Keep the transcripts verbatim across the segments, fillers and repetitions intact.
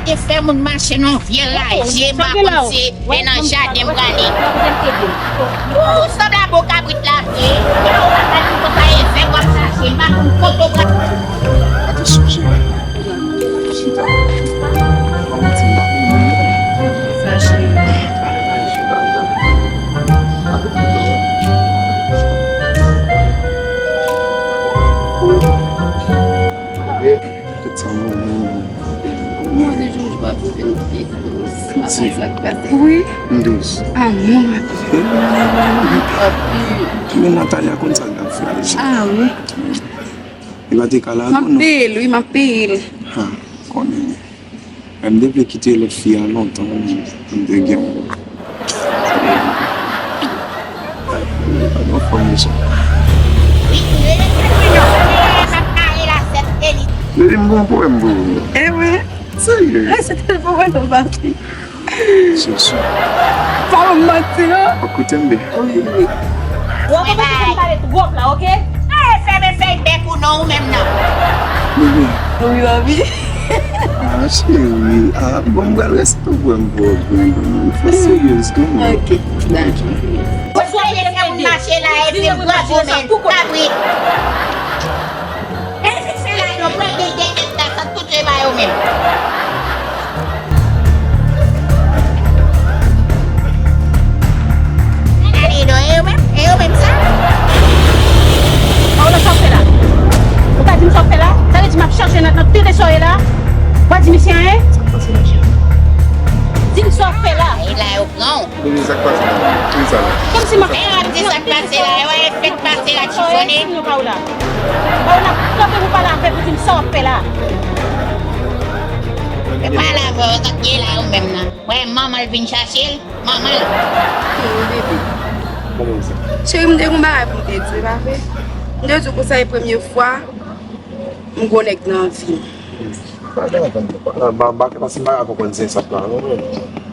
Te fè moun mache nan vye raje, m pa konn si e nan jaden m prale. Ou sanble a bon kabrit la vre. Ou pa ka di konsa e fè w ap mache, m pa konn kote w pral. Pa te sonje. Chita. Manman di m pa konn moun. Sa cheri. Tout sa mwen, mwen, mwen. Mwen de jou pa pou fè l pi dous. Mwen sa k pase. Wi. M dous. Ah non, ma. Men Natalia konn sa l ap fè. Ah wi. Li pa te ka la non. M ap peye l, wi, m ap peye l. Ha, konnen. Mwen m te vle kite lòt fi a lontan, m te gen. Depi m gon pwoblèm pou ou. E wi. Serye? Resete pou mwen non, papi. Sesi. Pa ban m manti non. Ou koute m byen. Wi, wi. Ou ap konprann sa m pale twòp la, oke? Ay, fèmen fèy bèk ou non, ou menm nan. Bebe. Wi, papi. Ah, cheri. Ah, bon, m pral reste pou m pou ou. Fò seryez kanmenm. Ok, dakò. Ou sou ap ede moun mache la, epi m pran gwo men, kabrit. E se la, yo pran de tèt la, sa tout se pa yo menm. Gade non, e yo menm, e yo menm sa. Paola, sa w fè la? Ou ka di m sa w fè la? Sa vle di m ap chache nan, nan tete sa w ye la? Ou pa di misye anyen? Di m sa w fè la. E la yo pran w. Bebe, sa k pase la? Kisa la? Kòmsi m ap... E w ap di sa k pase la, e w a efèk pase la, chifone. Paola, Paola, kanpe pou pale avè m, pou di m sa w ap fè la. E pale avè w, sa k gen la ou menm nan. Wè, manman l vin chache l. Manman l. Wi, bebe. Kòman sa? Cheri, m te gen yon bagay pou m te di w, pa vre? M te di w konsa e premye fwa m gon nèg nan vi m. Ba, ba, ba, paske m pa ka konprann sa k ap la, non.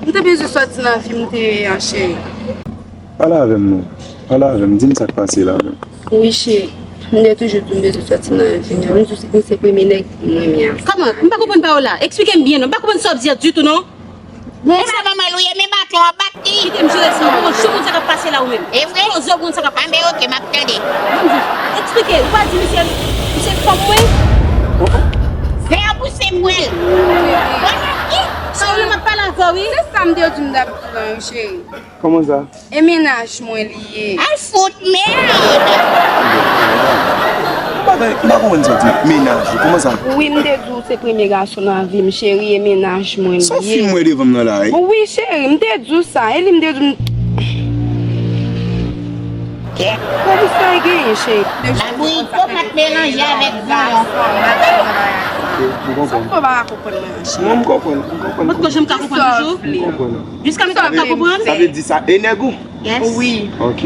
M te bezwen sòti nan vi m te ye a, cheri. Pale avè m, non. Pale avè m, di m sa k pase la, non. Wi, cheri. M te toujou di w m bezwen sòti nan vi m. M di w se, se premye nèg mwen renmen a. Kòman? M pa konprann pawòl la. Eksplike m byen, non. M pa konprann sa w ap di a ditou, non. Bon, e pa manman l ou ye, men baton an bat li. Kite m jere sa. Ou konn sa k ap pase la ou menm. E vre? Ou konn sa k ap pase. Anben, oke, m ap tande. Ban m jis eksplike. Ou pa di misye, misye fanm mwen? Vè pou se pwèl. Wè nan ki? Sa ou menm ap pale avè w, wi. Se sa m te di w m t ap di w lan, wi, cheri. Kòman sa? E mennaj mwen li ye. Al fout mèd! M pa, m pa konprann sa w di, mennaj ou, kòman sa? Wi, m te di w se premye gason nan vi m, cheri, e mennaj mwen li ye. Sa w fin wè devan m nan la, wi? Wi, cheri, m te di w sa, e li m te di w m... Kèt. Mwen di sa e genyen, cheri. Labouyi tomat melanje avèk vanyan. Ok, m konprann. Sa w pa konprann mwen, cheri. Mwen, m konprann, m konprann. Mwen, m konprann. Jiska mentnan, m pa konprann. Sa vle di sa e nèg ou? Yes. Wi. Ok.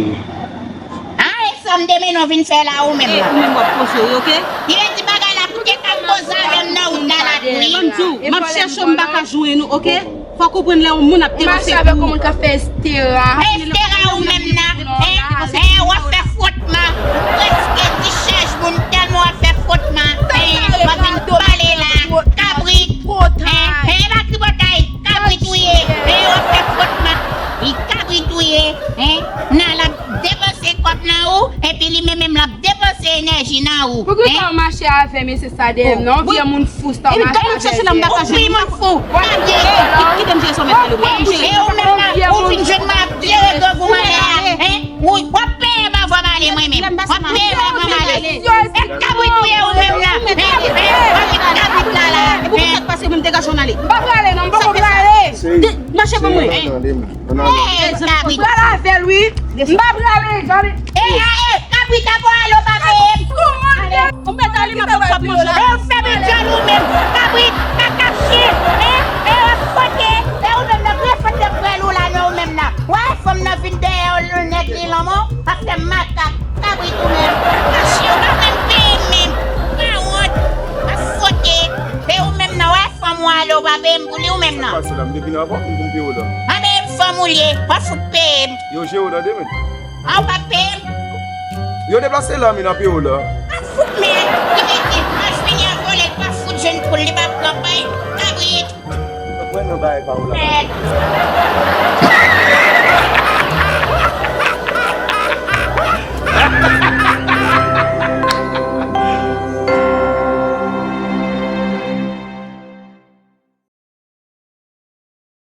Ah, e sa m te mennen w vin fè la ou menm la. Ou menm w ap poze w, ok? Li vle di bagay la, koute k ap poze avè m nan wout la, la, wi. Ban m di w, m ap chèche w, m pa ka jwenn ou, ok? Fò w konprann lè yon moun ap depanse pou ou. Ou mache avèk yon moun k ap fè estera. Estera ou menm nan, hein? Hein, w ap fè frotman. Ou prèske di chèch moun tèlman w ap fè frotman. Hein, w ap vin pale la. Kabrit. Hein, hein, e pa tripotay. Kabrit ou ye, e w ap fè frotman. Li kabrit ou ye, hein? Nan l ap depanse kòb nan ou, epi li menm menm l ap depanse enèji nan ou. Poukisa w mache avè m e se sa dèyè m nan? Yon vye moun fou sa w mache avè l. Ou pi moun fou. Kabrit. Kite m jere sa w mèt pale w. E ou menm nan, ou fin jwenn mwen ap jere grangou malè a, hein? Ou, w ap peye m anvan m ale mwen menm. W ap peye m anvan m ale. E kabrit ou ye ou menm la. Hein? Kabrit la la. E pou sa k pase mwen m degaje w n ale. M pa prale non, m poko prale. Mache pou mwen. Hein? Kabrit. Prale avè l wi. M pa prale, gade. E, e, e, kabrit, avan ale w pa peye m. Ou mèt ale, m ap fè w manje. E w fè m dyòl ou menm. Kabrit, kaka chen. Hein? E w ap fwote. E ou menm nan, prefèt de prèl ou la, non, ou menm nan. Wè, fanm nan vin dèyè w, nèg li lanmò, paske makak, kabrit ou menm. Mache, ou pa menm peye m menm. Pa wont. W ap fwote. E ou menm nan, wè, fanm ou ale, ou pa peye m pou li, ou menm nan. Sa k pase la, m te vin avan, m pou m peye w la. Anben, m fanm ou li ye, w ap fout peye m. Yo jere w tande, men. A, ou p ap peye m? Yo deplase la, men n ap peye w la. W ap fout men, ki te di, m ap fini an vole, l p ap fout jwenn poul, li p ap pran pay, kabrit. Bagay pa ou la.